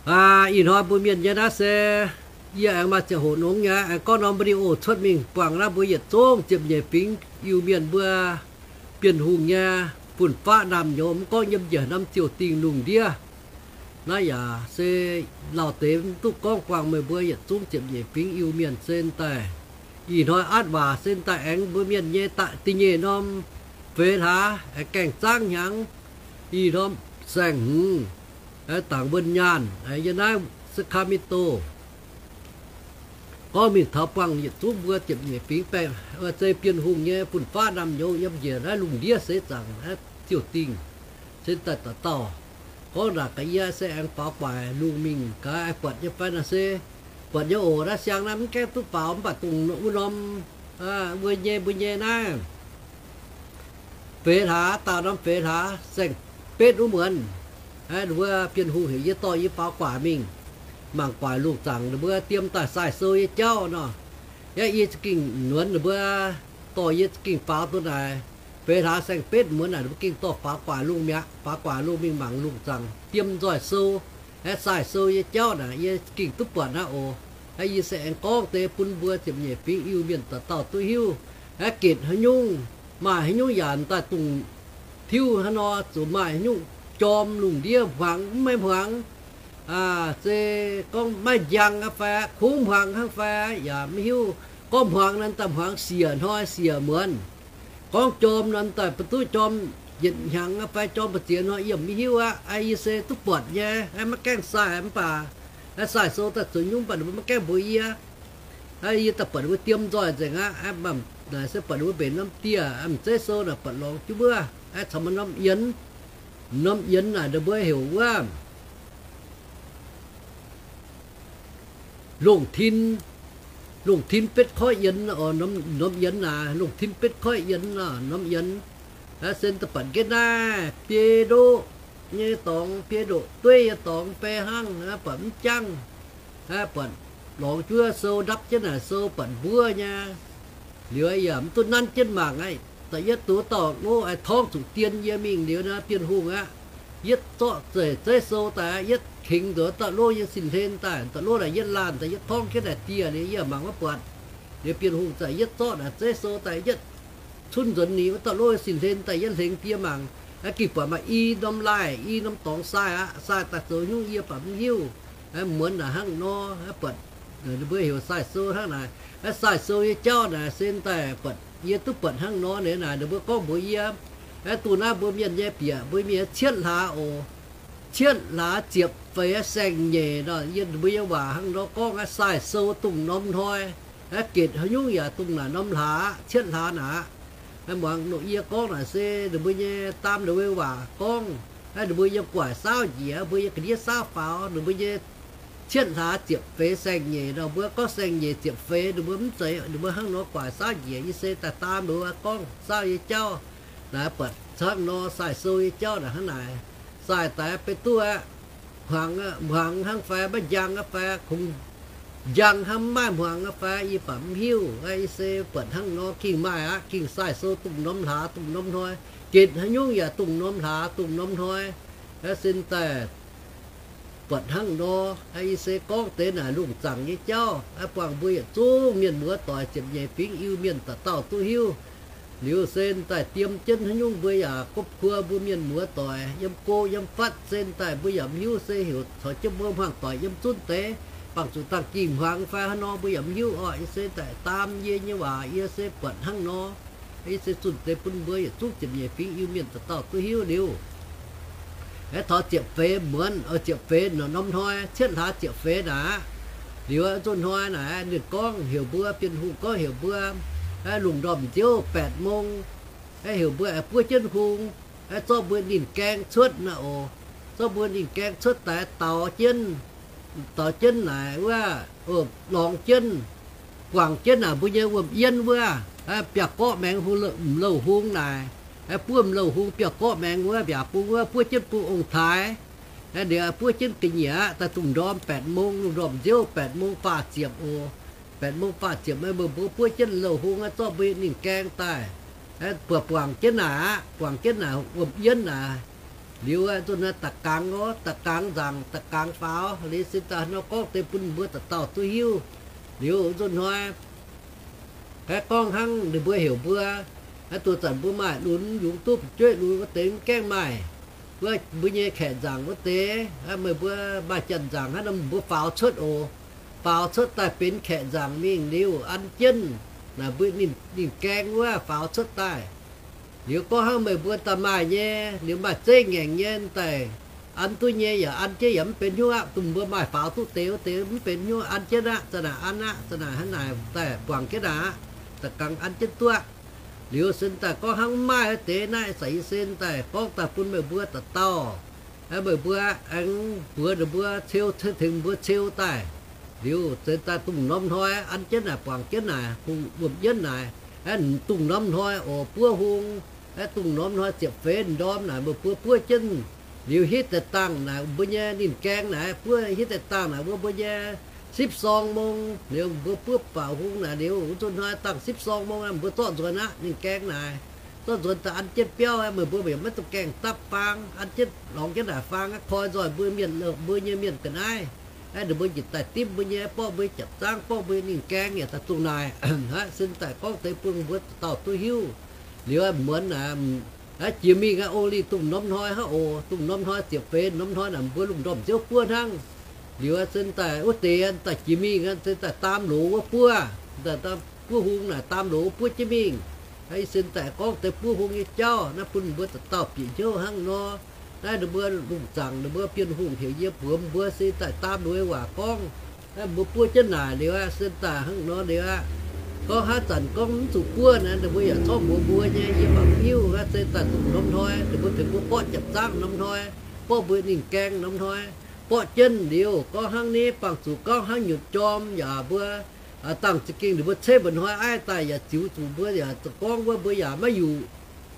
Aa, ih hnoi mbuo mienh nyei naaiv se yie aengx maaih ziangh hoc nongx nyei aengx gorngv norm video cuotv mingh buangh naaiv mbuo yietc zungv ziepc nyeic fingx Iu-Mienh mbuo Bienh Hungh nyei fun-faqv naamh nyouz, mv gorngv yiem njiec norm ziouc dingh lungh ndiev. Naaiv yaac se lauh deix mv duqv gorngv buangh meih mbuo yietc zungv ziepc nyeic fingx Iu-Mienh se daaih. Ih hnoi atv waac se daaih aengx mbuo mienh nyei da'nyeic norm feix hlaax, aengx gaengh zaangv hnyangx, ih norm saeng-hmz, dangc wuonh nyaanh, yiem naaiv Sacramento. Gorngv mingh taux buangh yietc zungv mbuo ziepc nyeic fingx baengh, zei Bienh Hungh nyei fun-faqv naamh nyouz yiem njiec naaiv lungh ndiev seix zaangc, ziouc dingh, se daaih dauh dauh. Gorngv naaic gaax yie se aengx faaux gu'nguaaic lungh mingh gaax, buatc nyei fai naaic se buatc nyei oc. Naaiv siang naaiv mv gaengh duqv faaux, mv baac dongh wuov norm, wuov nyei mbuo nyei naaiv feix hlaax, daauh norm feix hlaax saeng-betv wuov muonz, wuov Bienh Hungh heuc yie dorh yie faaux gu'nguaaic mingh, mangc gu'nguaaic lungh zaangc ninh mbuo diem daaih sai sou nyei jauv nor. Yaac yie za'gengh nuonx ninh mbuo dorh yie za'gengh faaux duqv naaic. Feix hlaax saeng-betv muonz naaic ninh mbuo gengh dorh faaux gu'nguaaic lungh mi'aqv. Faaux gu'nguaaic lungh mingh mangc lungh zaangc diem nzoih sou, sai sou nyei jauv naaic yie gengh duqv buatc aqv oc. Yie se aengx gorngv deix bun mbuo ziepc nyeic fingx Iu-Mienh dauh dauh duqv hiuv. Aa, gitc haaix nyungc, maaih haaix nyungc yaac daaih dungx tiuv hnangv nor, zuqc maaih haaix nyungc jorm lungh ndiev hmuangx mv maaih hmuangx, se gorngv maiv njang aqv fai kungx hmuangx hnangv fai yaac maiv hiuv. Gorngv hmuangx nor daaih hmuangx siec hnoi siec muonz. Gorngv jorm nor daaih ba'duqv jorm yietc hnyangx aqv fai jorm ba'ziex hnoi yie mv hiuv aqv. Yie se duqv buatc nyei, maiv gaengh sai mv baac sai sou daaih zoux nyungc baac ninh mbuo maiv gaengh mbuox yie. Yie daaih buatc ninh mbuo diem nzoih nzengc aqv. Naaic se buatc ninh mbuo mbenc norm dieh, m'zeiv sou naaic buatc lorngx jienv wuov, caux maaih norm yienx. Norm yienx naaic ninh mbuo heuc wuov longc tin, longc tin betv koiv yienx, norm yienx naaic longc tin betv koiv yienx, norm yienx. Se daaih buatc nqetv naaiv biei ndoqv nyei dorngx, biei ndoqv dueiv nyei dorngx fai hnangv, buatc mv jangv, buatc lorngx jienv wuov sou ndapv jienv naaic sou buatc mbuov nyei. Liuz yaac mv duqv nanv jienv mangc aqv. Da'yietv dungx dauh lov aengx torngv zuqc dien yie mingh liuz naaic Bienh Hungh aqv. Yietv zorqv zeiv sou daaih, yietv tengx nzuonx dauh lov nyei sin-hlen daaih. Dauh lov naaic yietv laanh daaih yietv torngv jienv naaic dieh liuz yie mangc maiv buatc. Liuz Bienh Hungh zaqc yietv zorqv naaic zeiv sou daaih yietv cunv nzuonx ninh wuov dauh lov nyei sin-hlen daaih yietv hlengx dieh mangc. Gengh buatc maaih i norm laaih, i norm dorngx sai aqv. Sai daaih zoux nyungc yie baac mv hiuv. Muonz naaic hnangv nor, buatc ninh mbuo heuc sai sou hnangv naaic. Sai sou nyei jauv naaic se daaih buatc yie duqv buatc hnangv nor ninh naaic, ninh mbuo gorngv mbuox yie, duqv naaiv mbuo mienh nyei bieqc, mbuo mienh cietv hlaax oc. Cietv hlaax ziepc feix saeng-nyeic nor, yie mbuo nyei waac hnangv nor gorngv aqv. Sai sou dongh norm hnoi, gitc haaix nyungc yaac dongh naaic norm hlaax, cietv hlaax naaic aqv. Muangx yie gorngv naaic se ninh mbuo nyei daam ninh mbuo waac gorngv, ninh mbuo yiem gu'nguaaic saauv njiec, mbuo yiem ga'ndiev saauv faaux, ninh mbuo nyei cietv hlaax ziepc feix saeng-nyeic nor, mbuo gorngv saeng-nyeic ziepc feix ninh mbuo mv zeiz, ninh mbuo hnangv nor gu'nguaaic saauv njiec. Yie se daaih daam ninh mbuo gorngv saauv nyei jauv naaic, buatc hnangv nor sai sou nyei jauv naaic hnangv naaic. Sai daaih beiv duqv aqv. Hmuangx, hmuangx hnangv fai maiv njang aqv fai kungx njang hnangv maiv maaih hmuangx aqv fai yie baac mv hiuv. Yie se buatc hnangv nor gengh maaih aqv. Gengh sai sou dongh norm hlaax dongh norm hnoi, gitc haaix nyungc yaac dongh norm hlaax dongh norm hnoi. Sin daaih buatc hnangv nor, yie se gorngv deix naaic lungh zaangc nyei jauv buangh mbuo yietc zungv mienh muoz doic ziepc nyeic fingx Iu-Mienh dauh dauh duqv hiuv. Liuz se daaih diem jienv haaix nyungc mbuo yaac gopv kuo mbuo mienh muoz doic yiem go yiem fatv se daaih mbuo yaac mv hiuv se heuc caux jienv mbuo hmuangx doic yiem zunv deix, bangc zuqc dangh gingh hmuangx fai haaix nor mbuo yaac mv hiuv orqc. Yie se daaih daam yie nyei waac yie se buatc hnangv nor. Yie se zunh deix bun mbuo yietc zungv ziepc nyeic fingx Iu-Mienh dauh dauh duqv hiuv liuz, aeqv, taux ziepc feix muonz, ziepc feix norm hnoi, cietv hlaax ziepc feix naaic aqv. Liuz nzunc hnoi naaic ninh gorngv heuc mbuo, Bienh Hungh gorngv heuc mbuo, lungh ndorm nziouv แปดโมง, heuc mbuo aengx buov jienv hung, zorqv mbuo ninh gaeng cuotv naaic oc. Zorqv mbuo ninh gaeng cuotv daaih daux jienv, daux jienv naaic wuov, lorngx jienv, guangc jienv naaic mbuo nyei wuom-yienv wuov, biauv-gorqv maengx hung, m'louh hung naaic, buov m'louh hung biauv-gorqv maengx wuov mbiaauc bung wuov, buov jienv bung ong-taaix. Liuz buov jienv ga'nyiec aqv, daaih dungh ndorm แปดโมง, lungh ndorm nziouv แปดโมง faah ziepc oc. แปดโมง faah ziepc, meih mbuo buov jienv louh hung aqv, zorqv mbuo ninh gaeng daaih, buatc buangc jienv naaic aqv, buangc jienv naaic wuom-yienv naaic, Liuz nzunc hnoi da'gangx orv, da'gangx nzaangc, da'gangx faaux. Liuz sin daaih nor gorngv deix bun mbuo dauh dauh duqv hiuv. Liuz nzunc hnoi, haiz gorngv hnangv ninh mbuo heuc mbuo, haaix zanc mbuo maaih lunx yungz duqv fu'jueiv lunx wuov deix mv gaengh maaih. Wuov mbuo nyei kaeqv nzaangc wuov deix, meih mbuo maaih janx nzaangc hnangv nor mbuo faaux cuotv oc. Faaux cuotv daaih benx kaeqv nzaangc mingh liuz an jienv naaic mbuo ninh gaeng wuov faaux cuotv daaih. Liuz gorngv hnangv meih mbuo daaih maaih nyei, liuz maaih zeiv ngaengc nyei daaih an duqv nyei yaac an jienv yaac mv benx hnyouv aqv. Dongh mbuo maaih faaux duqv deix wuov deix mv benx hnyouv, an jienv aqv, za'naaic an aqv, za'naaic hnangv naaic daaih buangh jienv naaic aqv, da'gangx an jienv duqv aqv. Liuz sin daaih gorngv hnangv mv maaih wuov deix naaiv, za'eix sin daaih gorngv daaih bun meih mbuo dauh dauh, meih mbuo aengx mbuox ninh mbuo ceu, tengx mbuo ceu daaih. Liuz zeix daaih dongh norm hnoi an jienv naaic, buangh jienv naaic, bungx wuom-yienv naaic, dongh norm hnoi oc buov hung, dongh norm hnoi ziepc feix ndorm naaic meih mbuo buov jienv. Liuz hitv deix dangh naaic mbuo nyei ninh gaeng naaic buov, hitv deix dangh naaic mbuo, mbuo nyei sipv sorng mong. Liuz mbuo buov baac hung naaic liuz nzunc hnoi dangh sipv sorng mong mbuo zorqv nzuonx aqv ninh gaeng naaic. Zorqv nzuonx daaih an jienv biauv, meih mbuo yaac maiv dungx gaengh dapv faang, an jienv lorngx jienv naaic faang aqv, koi nzoih mbuo mienh, mbuo nyei mienh ga'naaiv. Ninh mbuo njiec daaih dimv mbuo nyei, borqv mbuo nyei japc zaangv, borqv mbuo nyei ninh gaeng yaac daaih dongh naaic. Hnangv sin daaih gorngv deix bun mbuo dauh dauh duqv hiuv. Liuz muonz naaic, jiex mingh aqv, ong-lih dongh norm hnoi hnangv oc. Dongh norm hnoi ziepc feix norm hnoi naaic mbuo lungh ndorm nziouv buov hnangv. Liuz sin daaih wuov deix daaih jiex mingh, sin daaih daam loz wuov buov, buov hung naaic daam loz wuov buov jienv mingh. Ih sin daaih gorngv deix buov hung nyei jauv naaiv bun mbuo dauh dauh bieqc hnyouv hnangv nor. Naaiv ninh mbuo lungh zaangc ninh mbuo Bienh Hungh heuc yie mbuox mbuo sin daaih daam loz waac gorngv. Naaiv mbuo buov jienv naaic liuz aqv, sin daaih hnangv nor liuz aqv. Gorngv haaix zanc gorngv mv zuqc buov naaic, ninh mbuo yaac corc mbuox mbuo nyei, yie mv hiuv. Naaiv se daaih dongh norm hnoi ninh mbuo tengx mbuo borqv japc zaangv norm hnoi, borqv mbuo ninh gaeng norm hnoi, borqv jienv liuz gorngv hnangv ni, bangc zuqc gorngv hnangv nyutc jorm yaac mbuo dangh za'gengh ninh mbuo ceiv mba'hnoi aiv daaih yaac ziux zuqc mbuo yaac gorngv wuov mbuo yaac maiv yuqc.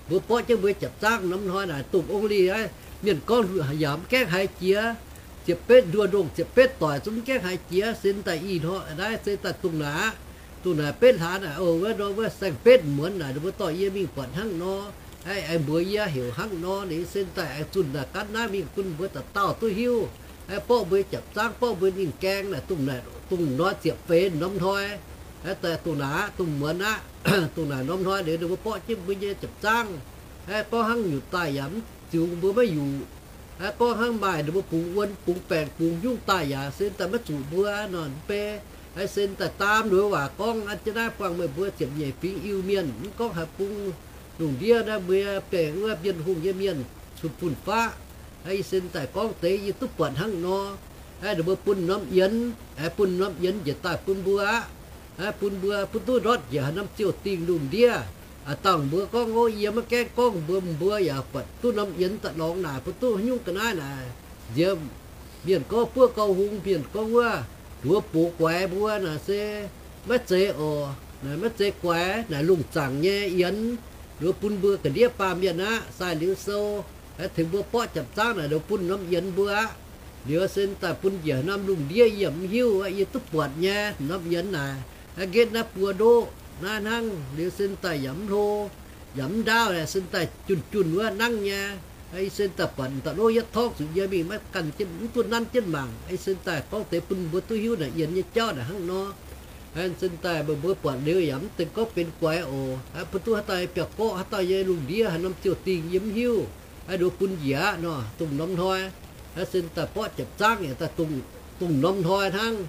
Mbuo borqv jienv mbuo japc zaangv norm hnoi naaic dongh ong-lih aqv. Mienh gorngv yaac mv gaengh haiz jiex. Ziepc betv nduoh ndongh ziepc betv doic zungv mv gaengh haiz jiex. Sin daaih ih hnoi naaiv se daaih dongh naaic aqv. Dongh naaic betv hlaax naaic, o, wuov nor wuov saeng-betv muonz naaic ninh mbuo dorh yie mingh buatc hnangv nor. Aengx mbuox yie heuc hnangv nor, ninh sin daaih aengx zunh naaic ganh naaiv mingh bun mbuo dauh dauh duqv hiuv. Aengx borqv mbuo japc zaangv, borqv mbuo ninh gaeng naaic, dongh hnoi ziepc feix norm hnoi. Dongh naaic aqv, dongh muonz aqv, dongh naaic norm hnoi liuz ninh mbuo borqv jienv mbuo nyei japc zaangv. Gorngv hnangv nyutc daaih yaac mv ziux mbuo maiv yuqc. Gorngv hnangv maaih ninh mbuo bungx wuon bungx baengc bungx nyungc daaih yaac sin daaih maiv zuqc mbuo nor mv bei. Sin daaih daam loz waac gorngv an jienv naaiv buangh meih mbuo ziepc nyeic fingx Iu-Mienh, mv gorngv haaix bung lungh ndiev naaiv mbuo baengc wuov Bienh Hungh nyei mienh, fun-faqv. Ih sin daaih gorngv deix yie duqv buatc hnangv nor. Ninh mbuo bun norm yienx, bun norm yienx njiec daaih bun mbuo aqv. Bun mbuo bun duqv ndortv njiec haaix norm ziouh dingh lungh ndiev. Dangh mbuo gorngv, o, yie maiv gaengh gorngv mbuo, mbuo yaac buatc duqv norm yienx daaih lorngx naaic, bun duqv haaix nyungc ga'naaiv naaic. Nziex mienh gorngv buov gauh hung, mienh gorngv wuov nduov box guaix mbuo naaic se maiv zeiz oc. Naaic maiv zeiz guaix, naaic lungh zaangc nyei yienx. Nduov bun mbuo ga'ndiev baamh mienh aqv. Sai liuz sou, tengx mbuo borqv japc zaangv naaic nduov bun norm yienx mbuo aqv. Liuz sin daaih bun njiec norm lungh ndiev yie mv hiuv, yie duqv buatc nyei norm yienx naaic. Nqetv naaiv buo ndoqv naaiv hnangv. Liuz sin daaih yaac mv hlo, yaac mv ndaauv, sin daaih junh junh wuov nangv nyei. Ih sin daaih buatc da'lov yietv torngv zuqc yie mingh maiv ganh jienv, mv duqv nanv jienv mangc. Ih sin daaih gorngv deix bun mbuo duqv hiuv naaic yienx nyei jauv naaic hnangv nor. Sin daaih meih mbuo buatc liuz yaac mv deix gorngv benx guaix oc. Bun duqv haaix dauh biauv-gorqv, haaix dauh nyei lungh ndiev haaix norm ziouh dingh yie mv hiuv. Nduov bun njiec aqv nor, dongh norm hnoi. Sin daaih borqv japc zaangv yaac daaih dongh norm hnoi hnangv.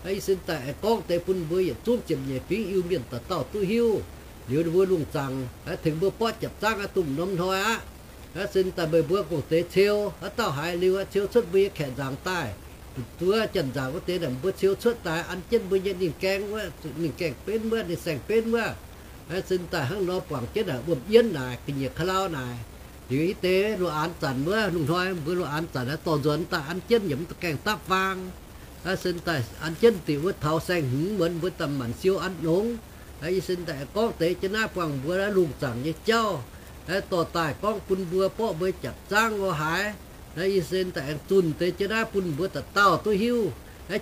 Ih sin daaih aengx gorngv deix bun mbuo yietc zungv ziepc nyeic fingx Iu-Mienh dauh dauh duqv hiuv. Liuz ninh mbuo lungh zaangc tengx mbuo borqv japc zaangv aqv, dongh norm hnoi aqv. Sin daaih meih mbuo gorngv deix ceu, haaix dauh haiz liuz ceu cuotv mbuo nyei kaeqv nzaangc daaih. Duqv janx nzaangc wuov deix naaic mbuo ceu cuotv daaih an jienv mbuo nyei ninh gaeng wuov, ninh gaeng benv wuov, ninh saeng benv wuov. Sin daaih hnangv nor buangh jienv naaic wuom-yienv naaic, ga'nyiec ka'lau naaic. Liuz hitv deix loz-aanx zanc wuov, lungh hnoi mbuo loz-aanx zanc naaiv dorh nzuonx daaih an jienv yaac mv gaengh dapv faang. Sin daaih an jienv dingc wuov taux saeng hmz muonz mbuo daaih maanc siou an longx. Ih sin daaih gorngv deix jienv naaiv buangh mbuo lungh zaangc nyei jauv. Dorh daaih gorngv bun mbuo borqv mbuo japc zaangv o haaix. Ih sin daaih aengx zunh deix jienv naaiv bun mbuo dauh dauh duqv hiuv.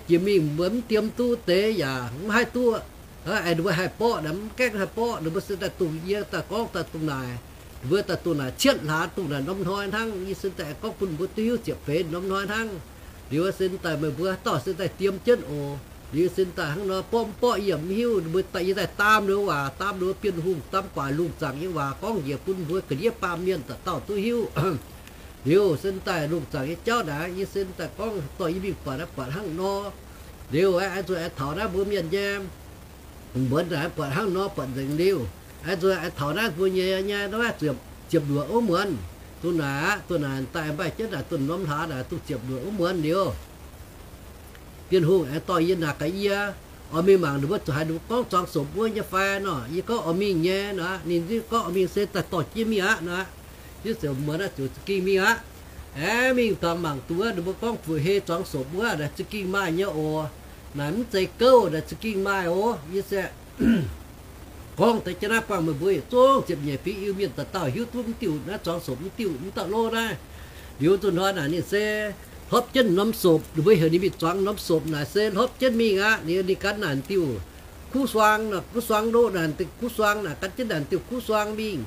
Jiex mingh mbuo mv diem duqv deix yaac mv haih duqv. Aengx ninh mbuo haih borqv naaic mv gaengh haih borqv, ninh mbuo se daaih dongh yie daaih gorngv daaih dongh naaic. mbuo daaih dongh naaic cietv hlaax dongh naaic norm hnoi hnangv. Yie sin daaih aengx gorngv bun mbuo duqv hiuv ziepc feix norm hnoi hnangv. Liuz sin daaih meih mbuo dauh sin daaih diem jienv oc. Liuz sin daaih hnangv nor borqv mborqv yie mv hiuv, mbuo daaih yie daaih daam liuz waac, daam liuz Bienh Hungh daam guaax lungh zaangc nyei waac gorngv njiec bun mbuo ga'ndiev baamh mienh dauh dauh duqv hiuv. Liuz sin daaih lungh zaangc nyei jauv naaic yie sin daaih gorngv dorh yie mingh buatc, buatc hnangv nor. Liuz aengx zuqc aengx taux naaiv mbuo mienh nyei muonz naaic buatc hnangv nor buatc nzengc liuz, aengx zuqc aengx taux naaiv mbuo nyei nyei ziepc luoqc wuov muonz. Dongh naaic aqv, dongh naaic daaih maaih jienv naaic dongh norm hlaax naaic dongh ziepc luoqc wuov muonz liuz, Bienh Hungh aengx dorh yie naaic gaax yie oix mingh mangc ninh mbuo zuqc haaix, ninh mbuo gorngv zuangx sopc wuov nyei fai nor. Yie gorngv oix mingh nyei nor. Ninh gorngv oix mingh se daaih dorh jienv mingh aqv nor. Yie ziouc muonz naaiv ziouc za'gengh mingh aqv. Aengx mingh dangx mangc duqv ninh mbuo gorngv fu'hei zuangx sopc wuov naaic za'gengh maaih nyei oc. Naaic mv zeiz gouv, naaic za'gengh maaih oc. Yie se gorngv deix jienv naaiv buangh meih mbuo yietc zungv ziepc nyeic fingx Iu-Mienh dauh dauh hiuv duqv mv diuh naaiv zuangx sopc mv diuh mv dauh lov naaiv. Liuz zuqc hnoi naaic ninh se hlopv jienv norm sopc, ninh mbuo heuc ninh mingh zuangx norm sopc naaic se hlopv jienv mingh aqv. Liuz ninh gan naaic diuh kuv suang, kuv suang ndoqv naaic diuh kuv suang naaic gan jienv naaic diuh kuv suang mingh.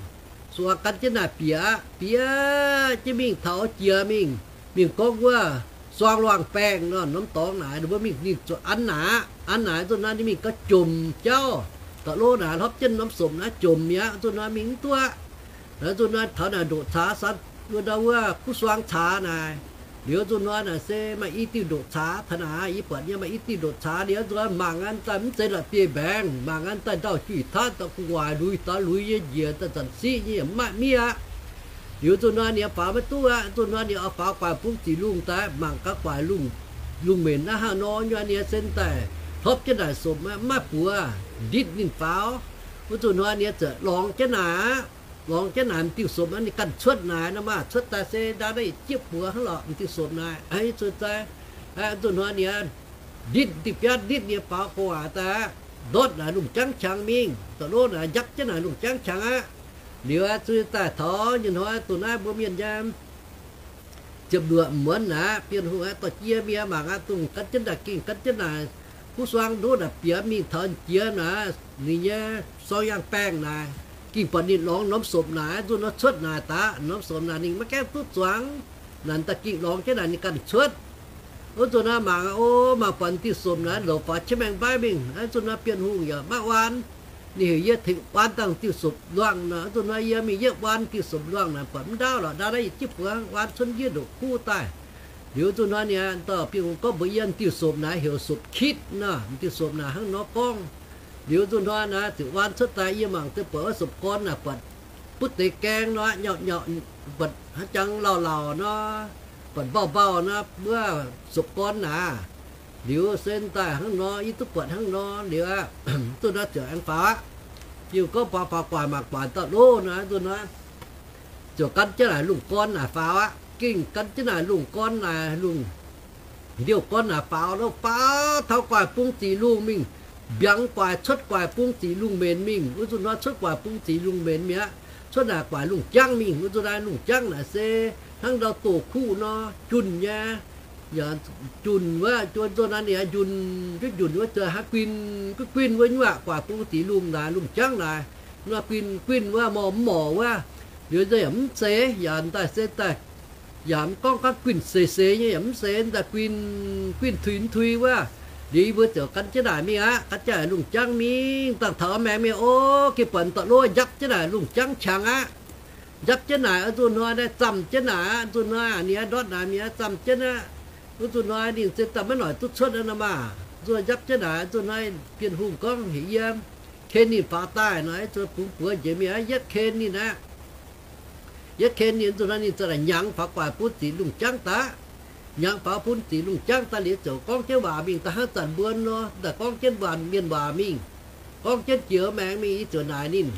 Suang gan jienv naaic bieqc aqv, bieqc jienv mingh taux jiex mingh, mingh gorngv wuov suang luangh baengh nor norm dorngx naaic, ninh mbuo mingh ninh zuqc an naaic aqv. An naaic zuqc hnoi ninh mingh gauh jomc jauv. Dauh lov naaic hlopv jienv norm sopc naaiv jomc mi'aqv. Zuqc hnoi mingh mv duqv aqv. Zuqc hnoi taux naaic ndoqc caax, wuov ndau wuov kuv suang caax naaic. Liuz zuqc hnoi naaic se maaih i diuh ndoqc caax taux naaic, yie buatc nyei maaih i diuh ndoqc caax. Liuz zuqc mangc an daaih mv zeiz la'bieiv-mbaengx, mangc an daaih ndau juiv-tatv daaih gu'nguaaic luiz daaih luiz nyei njiec daaih zanc siqv nyei yaac mv maaih miev aqv. Liuz zuqc hnoi ninh faaux maiv duqv aqv. Zuqc hnoi ninh oix faaux guaax bungx ziqc lungh daaih mangc gaax guaax lungh, lungh menc naaiv hnangv nor nyei. Ninh se daaih hlopv jienv naaic sopc mv maaih buoz nditv ninh faaux. Wuov zuqc hnoi ninh ziouc lorngx jienv naaic aqv. Lorngx jienv naaic m'diuh sopc naaiv ninh ganh cuotv naaic nor maah, cuotv daaih se ndau naaiv yietc jieqv buoz hnangv lorqc m'diuh sopc naaic. Zuqc hnoi ninh nditv m'diuh biaav nditv ninh faaux gu'nguaaic daaih aqv, ndortv naaic lungh jangv qangx mingh. Da'lov naaic njapv jienv naaic lungh jangv qangx aqv. Liuz zuqc daaih taux nyei hnoi dongh naaiv mbuo mienh nyei ziepc luoqc muonz naaic, Bienh Hungh aeqv, dorh jienv mingh mangc aqv, dongh gan jienv naaic, gengh gan jienv naaic kuv suang ndoqv naaic bieqc mingh taux jiex naaic, ninh nyei suang yangh baengh naaic, gengh buatc ninh lorngx norm sopc naaic, zuqc nor cuotv naaic daaih norm sopc naaic ninh maiv gaengh duqv zuangx. Naaic daaih gengh lorngx jienv naaic ninh ganh cuotv. Wuov zuqc nor mangc, o, mangc buatc diuh sopc naaic louc faaux qiex maengx mbaiv mingh. Wuov zuqc nor Bienh Hungh yaac maiv waan. Ninh heuc yie tengx waan dangh diuh sopc luangh nor. Wuov zuqc nor yie mingh yietv waan diuh sopc luangh naaic, buatc mv ndaauv lorqc, ndaauv naaiv yietc jieqv buoz, waan cuotv ndiev ndoqc kuv daaih. Liuz zuqc nor ninh dorh Bienh Hungh gorngv mbuox yie, diuh sopc naaic heuc sopc kitv nor. Diuh sopc naaic hnangv nor gorngv. Liuz zuqc nor naaic ziouc waan cuotv daaih, yie mangc deix buatc wuov sopc gorn naaic buatc butv deix gaeng nor, nyauh nyauh, buatc haaix jangx lauh lauh nor, buatc mbauh mbauh nor, wuov sopc gorn naaic. Liuz se daaih hnangv nor, yie duqv buatc hnangv nor liuz aqv, zuqc nor ziouc aengx faaux aqv. Bienh Hungh gorngv faaux, faaux guaax mangc guaax dauh lov nor, zuqc nor ziouc gan jienv naaic lungh gorn naaic faaux aqv. Gengh gan jienv naaic lungh gorn naaic, lungh ndiouh gorn naaic faaux, faaux taux guaax bung ziqc lungh mingh, mbiaangx guaax cuotv guaax bung ziqc lungh menx mingh. Wuov zuqc nor cuotv guaax bung ziqc lungh menx mi'aqv. Cuotv naaic guaax lungh jangv mingh. Wuov zuqc naaic lungh jangv naaic se hnangv ndau doh kuv nor, junh nyei. Yaac junh wuov, junh zuqc naaic ninh njunh, junh junh wuov, haaix guinh guinh guinh wuov nyuoqc guaax bung ziqc lungh naaic, lungh jangv naaic. Nor guinh guinh wuov, morh mv morc wuov, liuz yaac mv zeiz, yaac daaih se daaih yaac mv gorngv gorngv guinh seix seix nyei, yaac mv seix daaih guinh guinh tui mv tui wuov. Liuz yie mbuo ziouc gan jienv naaic mingh aqv, gan jienv naaic lungh jangv mingh, dangh taux maengx mingh, o, gengh buatc dauh lov njapv jienv naaic lungh jangv qangx aqv. Njapv jienv naaic, zuqc hnoi naaiv zamh jienv naaic aqv, zuqc hnoi ninh ndortv naaic mingh zamh jienv aqv. Wuov zuqc hnoi ninh se daaih maiv noic duqv cuotv nor maah. Zuqc njapv jienv naaic, zuqc hnoi Bienh Hungh gorngv heuc yie ken ninh faaux daaih nor, zuqc bungx buoz njiec mingh aqv, yietv ken ninh aqv. Yietv ken ninh, zuqc hnoi ninh ziouc daaih hnyangx faaux guaax bun ziqc lungh jangv daaih. Hnyangx faaux bun ziqc lungh jangv daaih liuz ziouc gorngv jienv waac mingh daaih hnangv zanc mbuo nor, daaih gorngv jienv waac mienh waac mingh. Gorngv jienv jiex maengx mingh, yie ziouc naaic ninh,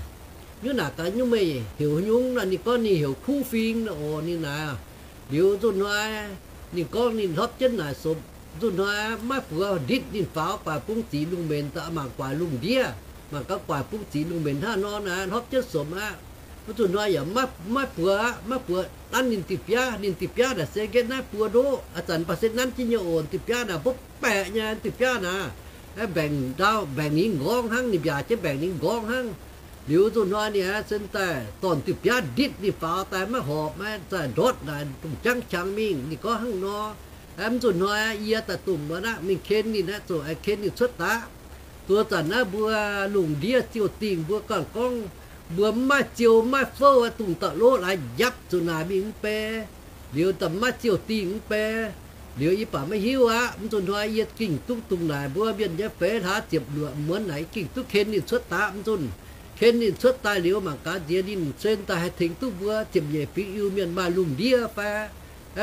nyungc naaic gaax nyungc meih heuc nyungc nor, ninh gorngv ninh heuc kuv fing nor oc, ninh naaic. Liuz zuqc hnoi ninh gorngv ninh hlopv jienv naaic sopc, zuqc hnoi maiv buoz nditv ninh faaux guaax bun ziqc lungh menx daaih, mangc guaax lungh ndiev, mangc gaax guaax bun ziqc lungh menx hnangv nor naaic, hlopv jienv sopc aqv. Wuov zuqc hnoi yaac maiv buoz aqv, maiv buoz nanv ninh diuh biaav. Ninh diuh biaav naaic se nqetv naaiv buoz ndoqv, a'zanc mv baac se nanv jienv nyei oc. Diuh biaav naaic mbopv baeqc nyei diuh biaav naaic, mbaengc ndau mbaengc ningv nqorngv hnangv, ninh mbiaac jienv mbaengc ningv nqorngv hnangv. Liuz nzunc hnoi ninh aeqv, se daaih dorn diuh biaav nditv ninh faaux daaih maiv horpc, maiv zaah ndortv naaic, dongh jangv qangx mingh. Ninh gorngv hnangv nor, mv nzunc hnoi yie daaih dongh muonz aqv, mingh ken ninh aqv, zoux aengx ken ninh cuotv daqv. Zuov zanc naaiv mbuo lungh ndiev ziouh dingh mbuo ganh gorngv, mbuo mv maaih ziouh mv maaih fouv, dongh dauh lov laaix njapv zuqc naaic mingh mv bei, liuz daaih mv maaih ziouh dingh mv bei. Liuz yie baac maiv hiuv aqv. Mv nzunc hnoi yie gengh duqv dongh naaic mbuo mienh nyei feix hlaax ziepc luoqc muonz naaic, yie gengh duqv ken ninh cuotv daqv. Mv nzunc ken ninh cuotv daaih liuz, mangc gaax nziex ninh se daaih haih tengx duqv mbuo ziepc nyeic fingx Iu-Mienh maaih lungh ndiev fai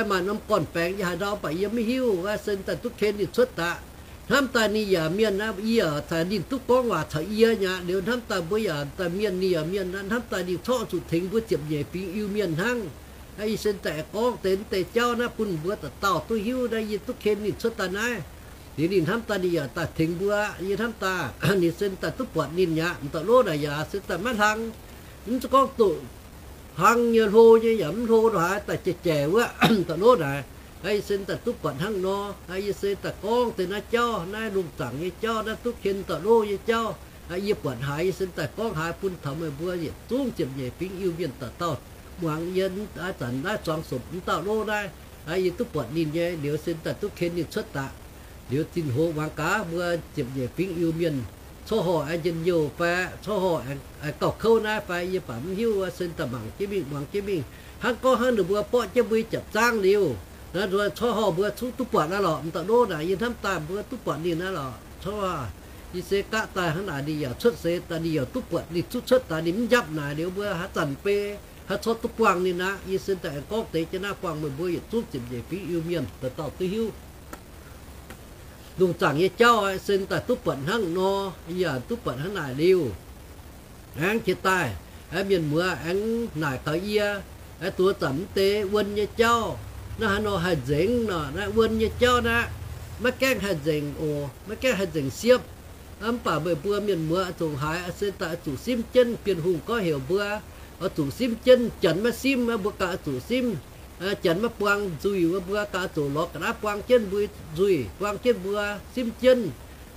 maaih norm gorn-baengx yie haaix ndau, baac yie maiv hiuv. Se daaih duqv ken ninh cuotv daqv. Hnamv daaih ninh yaac mienh aqv, yie caux ninh duqv gorngv waac caux yie nyei aqv. Liuz hnamv daaih mbuo yaac daaih mienh, ninh yaac mienh aqv. Hnamv daaih ninh corc zuqc tengx mbuo ziepc nyeic fingx Iu-Mienh hnangv. Yie se daaih aengx gorngv deix deix jauv naaiv bun mbuo dauh dauh duqv hiuv naaiv, yie duqv ken ninh cuotv daaih naaiv. Liuz ninh hnamv daaih ninh yaac daaih tengx mbuo. Yie hnamv daaih ninh se daaih duqv buatc ninh nyei aqv. M'dauh lov naaic yaac se daaih maiv hlang, mv gorngv doqc hlang nyei, hlo nyei yaac mv hlo ndongc haaix, daaih jai-jaic wuov. M'dauh lov naaic, yie se daaih duqv buatc hnangv nor. Yie se daaih gorngv deix naaiv jauv, naaiv lungh zaangc nyei jauv, naaiv duqv ken m'dauh lov nyei jauv, yie buatc haiz, yie se daaih gorngv haiz bun taux meih mbuo yietc zungv ziepc nyeic fingx Iu-Mienh dauh dauh muangx. Yie zanc naaiv zuangx sopc m'dauh lov naaiv, yie duqv buatc ninh nyei. Liuz se daaih duqv ken ninh cuotv daqv. Liuz zinh hoc muangx gaax mbuo ziepc nyeic fingx Iu-Mienh, corc horh aengx njien-youh fai corc horh aengx gauh kouv naaiv fai yie baac mv hiuv. Se daaih mangc jienv mingh, muangx jienv mingh, hnangv gorngv hnangv ninh mbuo borqv jienv mbuo i japc zaangv liuz, naaiv corc horh mbuo zungv duqv buatc naaiv lorqc. M'dauh lov naaic yie hnamv daaih mbuo duqv buatc ninh naaiv lorqc. Corc, yie se gaav daaih hnangv naaic ninh yaac cuotv seix daaih, ninh yaac duqv buatc ninh zungv cuotv daaih, ninh mv njapv naaic liuz mbuo haaix zanc beiv haaix corc duqv buangh ninh aqv. Yie se daaih aengx gorngv deix jienv naaiv buangh meih mbuo yietc zungv ziepc nyeic fingx Iu-Mienh dauh dauh duqv hiuv. Lungh zaangc nyei jauv se daaih duqv buatc hnangv nor, yaac duqv buatc hnangv naaic liuz, aengx jiex daaih, mienh muoz aengx naaic taux yie, duqv zanc mv deix wuon nyei jauv, naaiv haaix nor haih nzengc nor, naaiv wuon nyei jauv naaiv, maiv gaengh haih nzengc oc, maiv gaengh haih nzengc siepv. Mv baac meih mbuo mienh muoz oix zuqc haiz, se daaih oix zuqc simv jienv. Bienh Hungh gorngv heuc mbuo oix zuqc simv jienv. Janx maiv simv, mbuo gauh oix zuqc simv. Janx maiv buang nzuih, mbuo gauh oix zuqc lorz ga'naaiv buang jienv mbuo nzuih, buang jienv mbuo, simv jienv.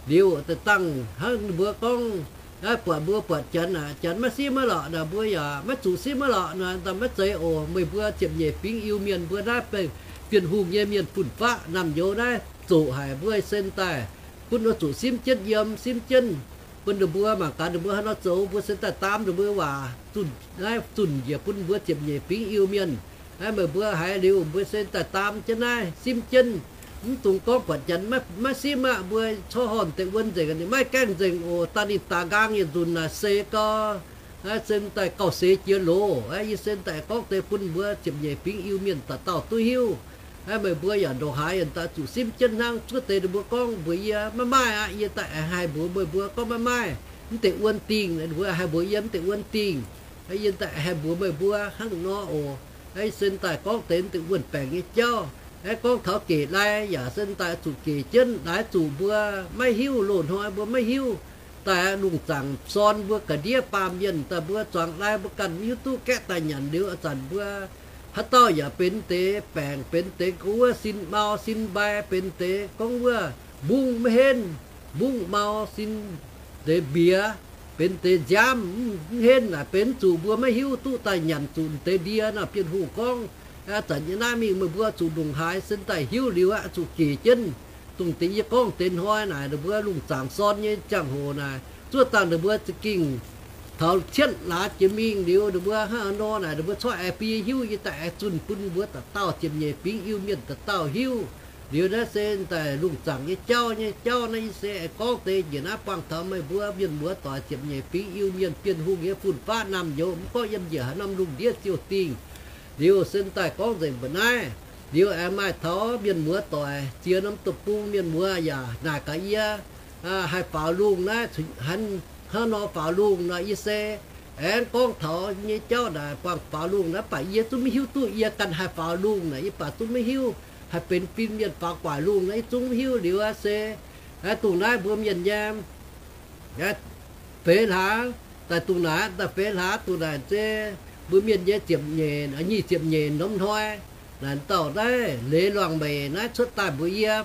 Liuz da'dangh hnangv mbuo gorngv, buatc mbuo buatc janx aac, janx maiv simv aqv lorqc, mbuo yaac maiv zuqc simv aqv lorqc, daaih maiv zeiz oc. Meih mbuo ziepc nyeic fingx Iu-Mienh mbuo naaiv benx Bienh Hungh nyei mienh fun-faqv naamh nyouz naaiv zoqc haic mbuo se daaih gunv oix zuqc simv jienv yiem, simv jienv bun ninh mbuo mangc gaax ninh mbuo haaix nor zoux, mbuo se daaih daam ninh mbuo waac zunh, naaiv zunh njiec bun mbuo ziepc nyeic fingx Iu-Mienh. Naaiv meih mbuo haiz liuz mbuo se daaih daam jienv naaiv simv jienv. Mv dungx gorngv buatc janx maiv simv aqv, mbuo corc horh deix wuon nzengc, ninh maiv gaengh nzengc oc. Daaih ninh daaux nqaang yietc nzunc naaic se gorngv, se daaih gauh seix jiex loz. Yie se daaih gorngv deix bun mbuo ziepc nyeic fingx Iu-Mienh dauh dauh duqv hiuv. Meih mbuo yaac ndongc haaix yaac daaih zuqc simv jienv hnangv. Zuov deix ninh mbuo gorngv mbuox yie maiv maaih aqv. Yie daaih haih mbuox meih mbuo gorngv maiv maaih mv deix wuon dingh. Mbuo haih mbuox yie mv deix wuon dingh. Yie daaih haih mbuox meih mbuo hnangv nor oc. Yie se daaih gorngv deix mv deix wuon baengc nyei jauv. Gorngv taux gec lai yaac se daaih zuqc gec jienv, laaix zuqc mbuo maiv hiuv, loz-hnoi mbuo maiv hiuv. Daaih lungh zaangc sorn mbuo ga'ndiev baamh mienh, daaih mbuo zuangx lai mbuo ganh mv hiuv duqv gaeqv daaih nyanc liuz, ih zanc mbuo haaix dauh yaac benx deix baengc, benx deix gorngv wuov sin mau sin mbai, benx deix gorngv wuov mbungv maiv henv, mbungv mau sin deix mbiex, benx deix nziaamv mv henv naaic, benx zuqc mbuo maiv hiuv duqv daaih nyanc zuqc deix ndie nor. Bienh Hungh gorngv, zanc nyei naaiv mingh meih mbuo zuqc ndongc haaix se daaih hiuv liuz aqv, zuqc gec jienv. Dongh deix yie gorngv deix hnoi naaic, ninh mbuo lungh zaangc sorn nyei ziangh hoc naaic, zuov dangh ninh mbuo za'gengh taux cietv laaix jiex mingh liuz, ninh mbuo hnangv nor naaic, ninh mbuo corc aengx bun yie hiuv. Yie daaih aengx zunh bun mbuo dauh dauh ziepc nyeic fingx Iu-Mienh dauh dauh hiuv. Liuz naaiv se daaih lungh zaangc nyei jauv, nyei jauv naaiv yie se aengx gorngv deix njiec naaiv buangh taux meih mbuo mienh muoz doic ziepc nyeic fingx Iu-Mienh, Bienh Hungh nyei fun-faqv naamh nyouz, mv gorngv yiem njiec haaix norm lungh ndiev ziouh dingh. Liuz se daaih gorngv nzengc mbuo naaiv. Liuz aengx maaih taux mienh muoz doic ziex norm deic-bung mienh muoz yaac naaic gaax yie, haih faaux lungh naaiv, hnangv nor faaux lungh nor, yie se aengx gorngv taux nyei jauv naaic, buangh faaux lungh naaiv, baac yie zungv maiv hiuv duqv yie ganh haih faaux lungh naaic, yie baac zungv maiv hiuv. Haih benx fin-mienh faaux guaax lungh naaiv, yie zungv maiv hiuv. Liuz se dongh naaiv mbuo mienh nyei feix hlaax, daaih dongh naaic, daaih feix hlaax dongh naaic se mbuo mienh nyei ziepc nyeic, nyic ziepc nyeic norm hnoi naaic, dauh naaiv Leiz Luangh Meic naaiv cuotv daaih mbuox yie.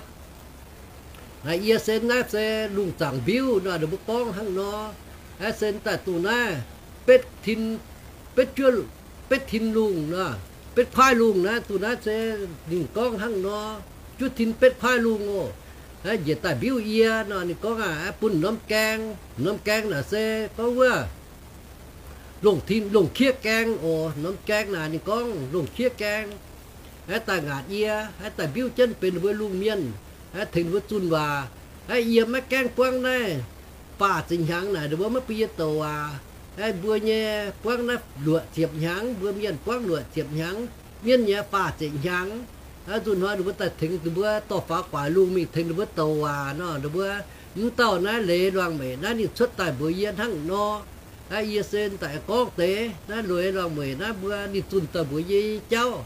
Naaiv yie se naaiv se lungh zaangc mbiuv nor, ninh mbuo gorngv hnangv nor. Naaiv se daaih dongh naaiv betv tin, betv juov, betv tin lungh nor, betv kuaaiv lungh naaiv. Duqv naaiv se ninh gorngv hnangv nor, juov tin betv kuaaiv lungh oc. Njiec daaih mbiuv yie nor, ninh gorngv aqv, bun norm gaeng. Norm gaeng naaic se gorngv wuov longc tin, longc kiev gaeng oc. Norm gaeng naaic ninh gorngv longc kiev gaeng. Aeqv, daaih ngaatc yie, aeqv, daaih mbiuv jienv benx ninh mbuo lungh mienh, aeqv, tengx ninh mbuo zunh waac. Aeqv, yie maiv gaengh buangv naaiv faah ziepc hnyangx naaic, ninh mbuo maiv bun yie douc waac. Aeqv, mbuo nyei buangv naaiv luoqc ziepc hnyangx, mbuo mienh buangv luoqc ziepc hnyangx, mienv nyei faah ziepc hnyangx. Aeqv, nzunc hnoi ninh mbuo daaih tengx ninh mbuo dorh faaux guaax lungh mingh tengx ninh mbuo douc waac nor, ninh mbuo mv dauh naaiv Leiz Luangh Meic naaiv ninh cuotv daaih mbuox yie hnangv nor. Aeqv, yie se daaih gorngv deix naaiv Leiz Luangh Meic naaiv mbuo ninh zunh daaih mbuox yie nyei jauv.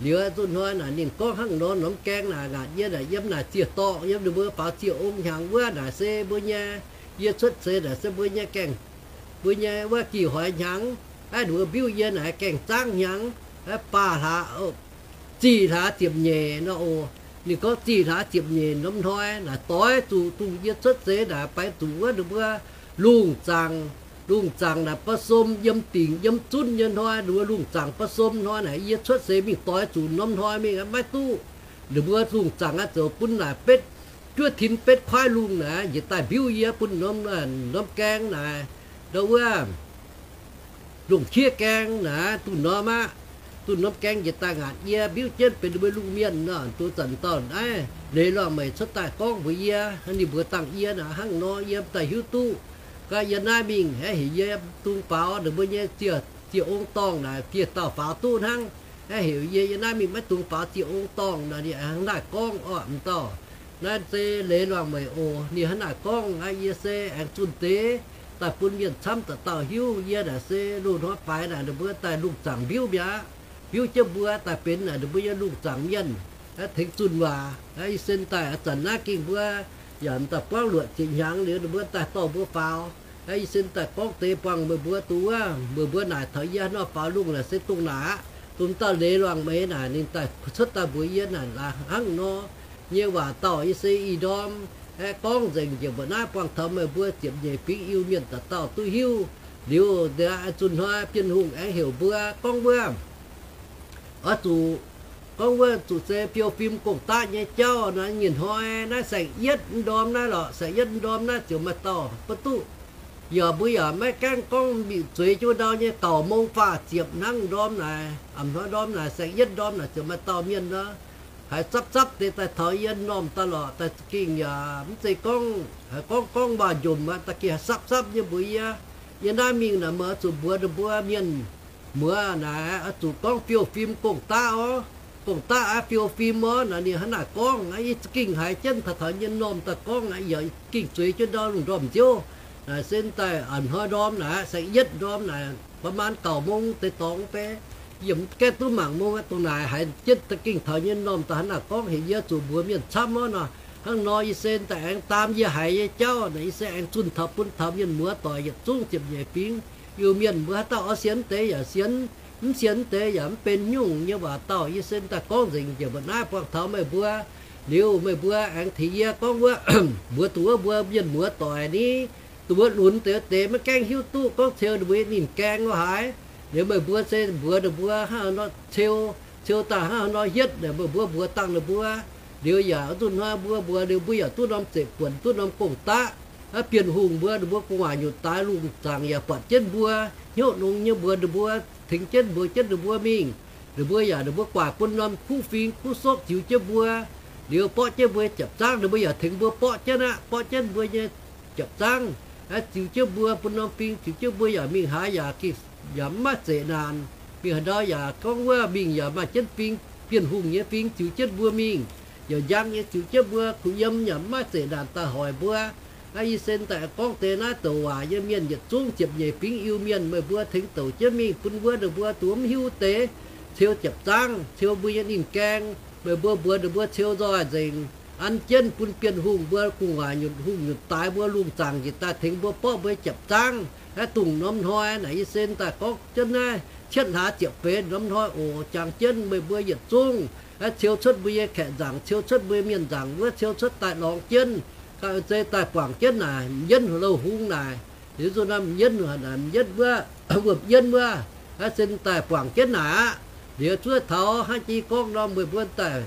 Liuz nzunc hnoi naaic ninh gorngv hnangv nor, norm gaeng naaic ngaatc yie naaic yiem naaic ziec-dorngh, yiem ninh mbuo faaux ziec ong hnyangx wuov naaic se mbuo nyei, yie cuotv seix naaic se mbuo nyei gaengh, mbuo nyei wuov gih hoix hnyangx. Aeqv, ninh mbuo mbiuv yie naaic gaengh zaangv hnyangx, aeqv, faah hlaax, zih hlaax ziepc nyeic nor oc. Ninh gorngv zih hlaax ziepc nyeic norm hnoi naaic doix zuqc dongh yie cuotv seix naaic baix zuqc wuov ninh mbuo lungh zaangc, lungh zaangc naaic ba'somv yiem dingc yiem zunv nyei hnoi, ninh mbuo lungh zaangc ba'somv hnoi naaic yie cuotv seix mingh doix zuqc norm hnoi mingh maiv duqv. Ninh mbuo lungh zaangc aqv, zoux bun naaic betv juov tin betv kuaaiv lungh naaic njiec daaih mbiuv yie bun norm, norm gaeng naaic, ndau wuov longc kiev gaeng naaic, duqv norm aqv. Duqv norm gaeng njiec daaih ngaatc yie, mbiuv jienv benx ninh mbuo lungh mienh nor. Duqv zanc dauh naaiv Leiz Luangh Meic cuotv daaih gorngv mbuox yie, ninh mbuox dangh yie naaic hnangv nor, yie daaih hiuv duqv. Gaax yie naaiv mingh aeqv, heuc yie dungx faaux ninh mbuo nyei ziec, ziec ong dorngh naaic dieh dauh faaux duqv hnangv. Aeqv, heuc yie, yie naaiv mingh maiv dungx faaux ziec ong dorngh nor. Ninh hnangv naaic gorngv orqc, m'dauh naaiv se Leiz Luangh Meic oc. Ninh hnangv naaic gorngv aqv, yie se aengx zunh deix daaih bun mienh camv dauh dauh hiuv. Yie naaic se loz-hnoi faix naaic ninh mbuo daaih lungh zaangc mbiuv mi'aqv. Mbiuv jienv mbuo daaih benx naaic ninh mbuo nyei lungh zaangc mienh, aeqv, tengx zunh waac. Aeqv, yie se daaih a'zanc naaiv ging mbuo yaac m'daaih buangv luoqc ziepc hnyangx liuz ninh mbuo daaih dorh mbuo faaux. Aeqv, yie se daaih gorngv deix buangh meih mbuo duqv wuov, meih mbuo naaic taux yie nor faaux lungh naaic se dongh naaic aqv. Dongh m'dauh Leiz Luangh Meic naaic ninh daaih cuotv daaih mbuox yie naaic hnangv nor nyei waac dauh, yie se ih ndorm aeqv, gorngv nzengc njiec mbuo naaiv buangh taux meih mbuo ziepc nyeic fingx Iu-Mienh dauh dauh duqv hiuv. Liuz nda zunh hnoi Bienh Hungh aengx heuc mbuo gorngv wuov, oix zuqc gorngv wuov zuqc se fiou fim gong-daqv nyei jauv nor. Nyei hnoi naaiv saeng-yietv ndorm naaiv lorqc, saeng-yietv ndorm naaiv ziouc maaih dauh ba'duqv. Yaac mbuo yaac maiv gaengh gorngv mbic zueiz jienv ndau nyei, gauh mong faah ziepc hnangv ndorm naaic, a'hnoi ndorm naaic, saeng-yietv ndorm naaic ziouc maaih dauh mienh nor, haiz zapv zapv deix daaih taux yie m'normh daaih lorqc, daaih za'gengh yaac mv zeiz gorngv haiz gorngv gorngv waac-njomc aqv, da'gengh haiz sapv sapv nyei mbuox yie, yie naaiv mingh naaic meih oix zuqc mbuox ninh mbuo mienh muoz naaic, oix zuqc gorngv fiou fim gong-daqv orv. Gong-daqv aqv, fiou fim orv naaic. Ninh hnangv naaic gorngv aqv, yie za'gengh haiz jienv taux taux yie m'normh daaih gorngv aqv, yaac gengh zueiz jienv ndau lungh ndorm nziouv naaic, se daaih a'hnoi ndorm naaic, saeng-yietv ndorm naaic, ประมาณ gauh mong deix dorngx beiv, yie mv gaengh duqv mangc mong aqv. Dongh naaic haiz jienv da'gengh taux yie m'normh daaih hnangv naaic gorngv, heuc yie zuqc mbuox mienh camv orv nor. Hnangv nor yie se daaih aengx daam yie haiz nyei jauv naaic, yie se aengx zunh taux bun taux mienh muoz doic yietc zungv ziepc nyeic fingx Iu-Mienh. Mbuo haaix dauh oix sienx deix yaac sienx, mv sienx deix yaac mv benx nyungc nyei waac dauh. Yie se daaih gorngv nzengc njiec mbuo naaiv buangh taux meih mbuo. Liuz meih mbuo aengx tengx yie gorngv wuov, mbuox dongh wuov mbuo mienh muoz doic ni, dongh wuov lunx deix deix maiv gaengh hiuv duqv gorngv ceu ninh mbuo ninh gaeng lo haaix. Liuz meih mbuo se mbuox ninh mbuo hnangv nor ceu, ceu daaih hnangv nor hietv, meih mbuo mbuox dangh ninh mbuo. Liuz yaac zunh hnoi mbuo mbuox liuz mbuo yaac duqv norm zeqc buonc, duqv norm gong-daqv. Aa, Bienh Hungh mbuo ninh mbuo gu'nguaaic nyutc daaix lungh zaangc yaac buatc jienv mbuo, hnyouv nongx nyei mbuox ninh mbuo, tengx jienv mbuox jienv ninh mbuo mingh. Ninh mbuo yaac ninh mbuo guaax bun norm kuv fing kuv sokv ziux jienv mbuo. Liuz borqv jienv mbuo japv zaangv, ninh mbuo yaac tengx mbuo borqv jienv aqv, borqv jienv mbuo nyei japv zaangv. Aa, ziux jienv mbuo bun norm fing ziux jienv mbuo yaac mingh haaix yaac gengh yaac mv maaih zeqc naanc. Mingh haaix ndau yaac gorngv wuov mingh yaac maaih jienv fing, Bienh Hungh nyei fing ziux jienv mbuo mingh, yaac njang nyei ziux jienv mbuo, kuh yiem yaac mv maaih zeqc naanc daaih hoic mbuo. Aa, yie se daaih gorngv deix naaiv douc waac nyei mienh yietc zungv ziepc nyeic fingx Iu-Mienh, meih mbuo tengx douc jienv mingh bun wuov ninh mbuo duqv mv hiuv deix ceu japv zaangv, ceu mbuo nyei ninh gaeng. Meih mbuo mbuox ninh mbuo ceu nzoih nzengc, an jienv bun Bienh Hungh mbuo gu'nguaaic nyutc hungh nyutc daaix mbuo lungh zaangc njiec daaih tengx mbuo borqv mbuo japv zaangv. Aa, dongh norm hnoi naaic yie se daaih gorngv jienv naaiv cietv hlaax ziepc feix norm hnoi oc. Jangx jienv meih mbuo yietc zungv, aa, ceu cuotv mbuo nyei kaeqv nzaangc, ceu cuotv mbuo nyei mienh nzaangc wuov, ceu cuotv daaih lorngx jienv, ga'naaiv zei daaih guangc jienv naaic, m'yienv louh hung naaic. Liuz nzunc naaiv m'yienv naaic, m'yienv wuov wuom-yienv wuov, se daaih buangc jienv naaic aqv. Liuz zuov taux hnangv jiex gorngv norm meih mbuo daaih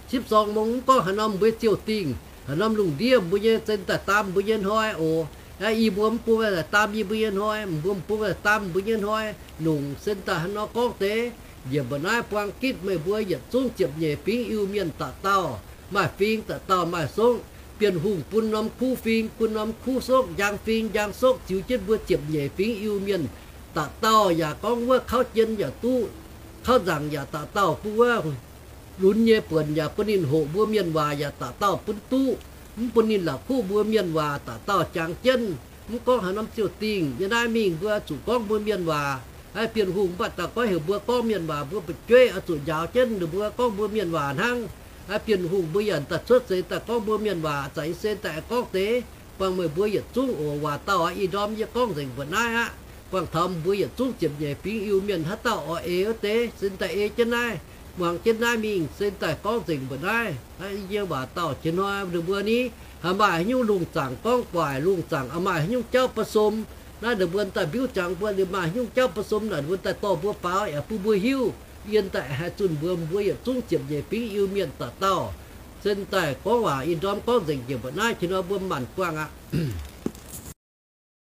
sipv sorng mong mv gorngv haaix norm mbuo nyei ziouh dingh, haaix norm lungh ndiev mbuo nyei, se daaih daam mbuo nyei hnoi oc. Yie mbuo mv bun daaih daam yie mbuo nyei hnoi, mbuo mv bun daaih daam mbuo nyei hnoi, nongc se daaih haaix nor gorngv deix. Njiec mba'naaiv buang gitv meih mbuo yietc zungv ziepc nyeic fingx Iu-Mienh dauh dauh, maaih fing dauh dauh maaih sokv. Bienh Hungh bun norm kuv fing, bun norm kuv sokv, njang fing, njang sokv, ziux jienv mbuo ziepc nyeic fingx Iu-Mienh dauh dauh, yaac gorngv wuov kauv jien yaac duqv, kauv nzaangc yaac dauh dauh bun wuov lunx nyei buonc yaac bun ninh hoqc mbuo mienh waac yaac dauh dauh bun duqv, mv bun ninh la'kuqv mbuo mienh waac dauh dauh jangx jienv. Mv gorngv haaix norm ziouh dingh, yie naaiv mingh mbuo zuqc gorngv mbuo mienh waac. Aa, Bienh Hungh mv baac dauh goiv heuc mbuo gorngv mienh waac, mbuo fu'jueiv oix zuqc njaaux jienv ninh mbuo gorngv mbuo mienh waac hnangv. Aa, Bienh Hungh mbuo yaac daaih cuotv seix daaih gorngv mbuo mienh waac, za'eix se daaih gorngv deix. Buangh meih mbuo yietc zungv oc. Waac dauh aqv, ih ndorm yie gorngv nzengc mbuoqc naaiv aqv. Buangh taux mbuo yietc zungv ziepc nyeic fingx Iu-Mienh haaix dauh oix ei wuov deix, se daaih ei jienv naaiv, muangx jienv naaiv mingh, se daaih gorngv nzengc mbuoqc naaiv. Aa, yie waac dauh jiex hnoi ninh mbuo ni, haaix maaih haaix nyungc lungh zaangc gorngv guaaic, lungh zaangc maaih haaix nyungc jauv ba'sum, naaiv ninh mbuo daaih mbiuv jangx mbuo, ninh maaih haaix nyungc jauv ba'sum naaic, ninh mbuo daaih dorh mbuo faaux yaac bun mbuo hiuv. Yie daaih haih zunh mbuo, mbuo yietc zungv ziepc nyeic fingx Iu-Mienh dauh dauh, se daaih gorngv waac ih ndorm gorngv nzengc njiec mbuoqc naaiv, jiex hnoi mbuo maanc buangh aqv.